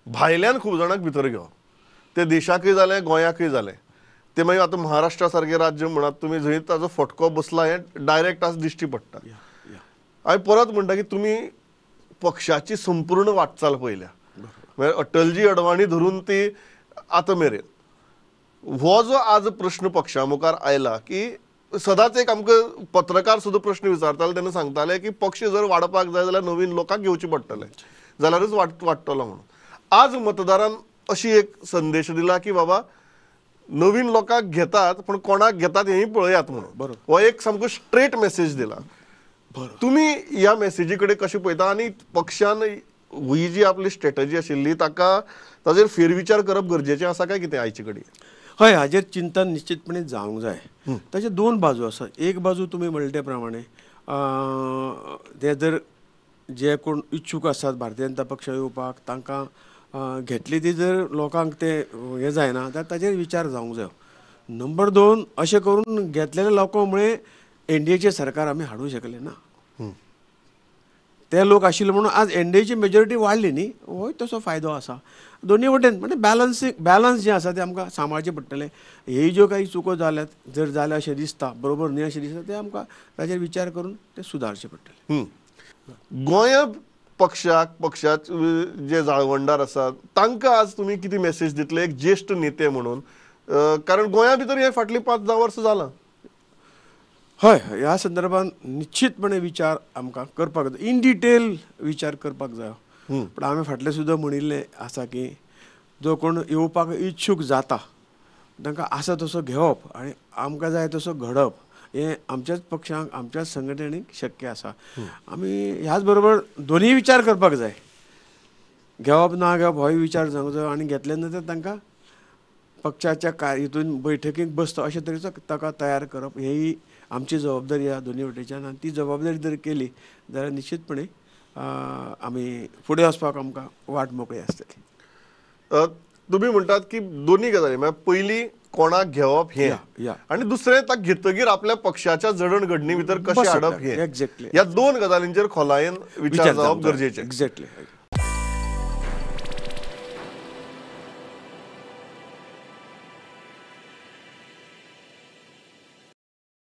भायल्यान खूब जाणांक भितर घेवप, ते देशाकय जालें गोंयाकय जालें, ते मागीर आतां महाराष्ट्रा सारकें राज्य म्हणात तुमी जंय ताजो फटको बसला हें डायरेक्ट आज दिश्टी पडटा. हांवें परत म्हणटा की तुमी पक्षाची संपूर्ण वाटचाल पळयल्या, म्हळ्यार अटलजी अडवाणी धरून ती आतां मेरेन. हो जो आज प्रश्न पक्षा मुखार आयला की सदांच एक आमकां पत्रकार सुद्दां प्रश्न विचारताले तेन्ना सांगताले की पक्ष जर वाडपाक जाय जाल्यार नवीन लोकांक घेवचे पडटले जाल्यारच वाडटलो म्हणून. आज मतदारान अशी एक संदेश दिला की बाबा नवीन लोकांक घेतात पण कोणाक घेतात हेंय पळयात म्हणून. बरोबर, हो एक सामको स्ट्रेट मेसेज दिला. तुमी ह्या मेसेजी कडेन कशें पळयता आनी पक्षान ही जी आपली स्ट्रेटजी आशिल्ली ताका ताजेर फेरविचार करप गरजेचें आसा काय कितें आयचे कडेन? हय, हाजेर चिंतन निश्चितपणे जावंक जाय. ताचे दोन बाजू आसा. एक बाजू तुमी म्हणले ते प्रमाणे ते जर जे कोण इच्छूक आसात भारतीय जनता पक्ष येवपाक तांकां घेतली ती जर लोकांक ते हें जायना जाल्यार ताजेर विचार जावंक जायो. नंबर दोन, अशें करून घेतलेल्या लोकां मुळे एनडीएचें सरकार आमी हाडूंक शकले ना. ते लोक आशिल्ले म्हणून आज एनडीएची मेजॉरिटी वाडली न्ही, होय तसो फायदो आसा. दोनूय वटेन म्हणजे बॅलन्स जें आसा तें आमकां सांबाळचें पडटलें. ही ज्यो काही चुको जाल्यात जर जाल्या अशें दिसता, बरोबर न्ही अशें दिसता, तें आमकां ताजेर विचार करून तें सुदारचें पडटलें. गोंया पक्षाक पक्षाचे जे जाळवणदार आसात तांकां आज तुमी कितें मेसेज दितले एक ज्येश्ठ नेते म्हणून, कारण गोंया भितर हे फाटलीं 5-10 वर्सां जालां? हय, ह्या संदर्भात निश्चितपणे विचार आमकां करपाक जाय, इन डिटेल विचार करपाक जाय. पूण आमी फाटलें सुद्दां म्हणिल्लें आसा की जो कोण येवपाक इच्छूक जाता तांकां आसा तसो घेवप आनी आमकां जाय तसो घडप हें आमच्याच पक्षांक आमच्याच संघटणेक शक्य आसा. आमी ह्याच बरोबर दोनूय विचार करपाक जाय, घेवप ना घेवप होय विचार जावंक जाय आनी घेतले नंतर तांकां पक्षाच्या हितून बैठकीक बसता अशे तरेचो ताका तयार करप हेही आमची जबाबदारी आसा दोनूय वटेच्यान. आनी ती जबाबदारी जर केली जाल्यार निश्चितपणे आमी फुडें वचपाक आमकां वाट मोकळी आसतली. तुमी म्हणटात की दोनूय गजाली, म्हळ्यार पयली कोणाक घेवप हें आनी दुसरें ताका घेतगीर आपल्या पक्षाच्या जडणघडणी भितर कशें हाडप हें, एक्झॅक्टली ह्या दोन गजालींचेर खोलायेन विचार जावप गरजेचें. एक्झॅक्टली.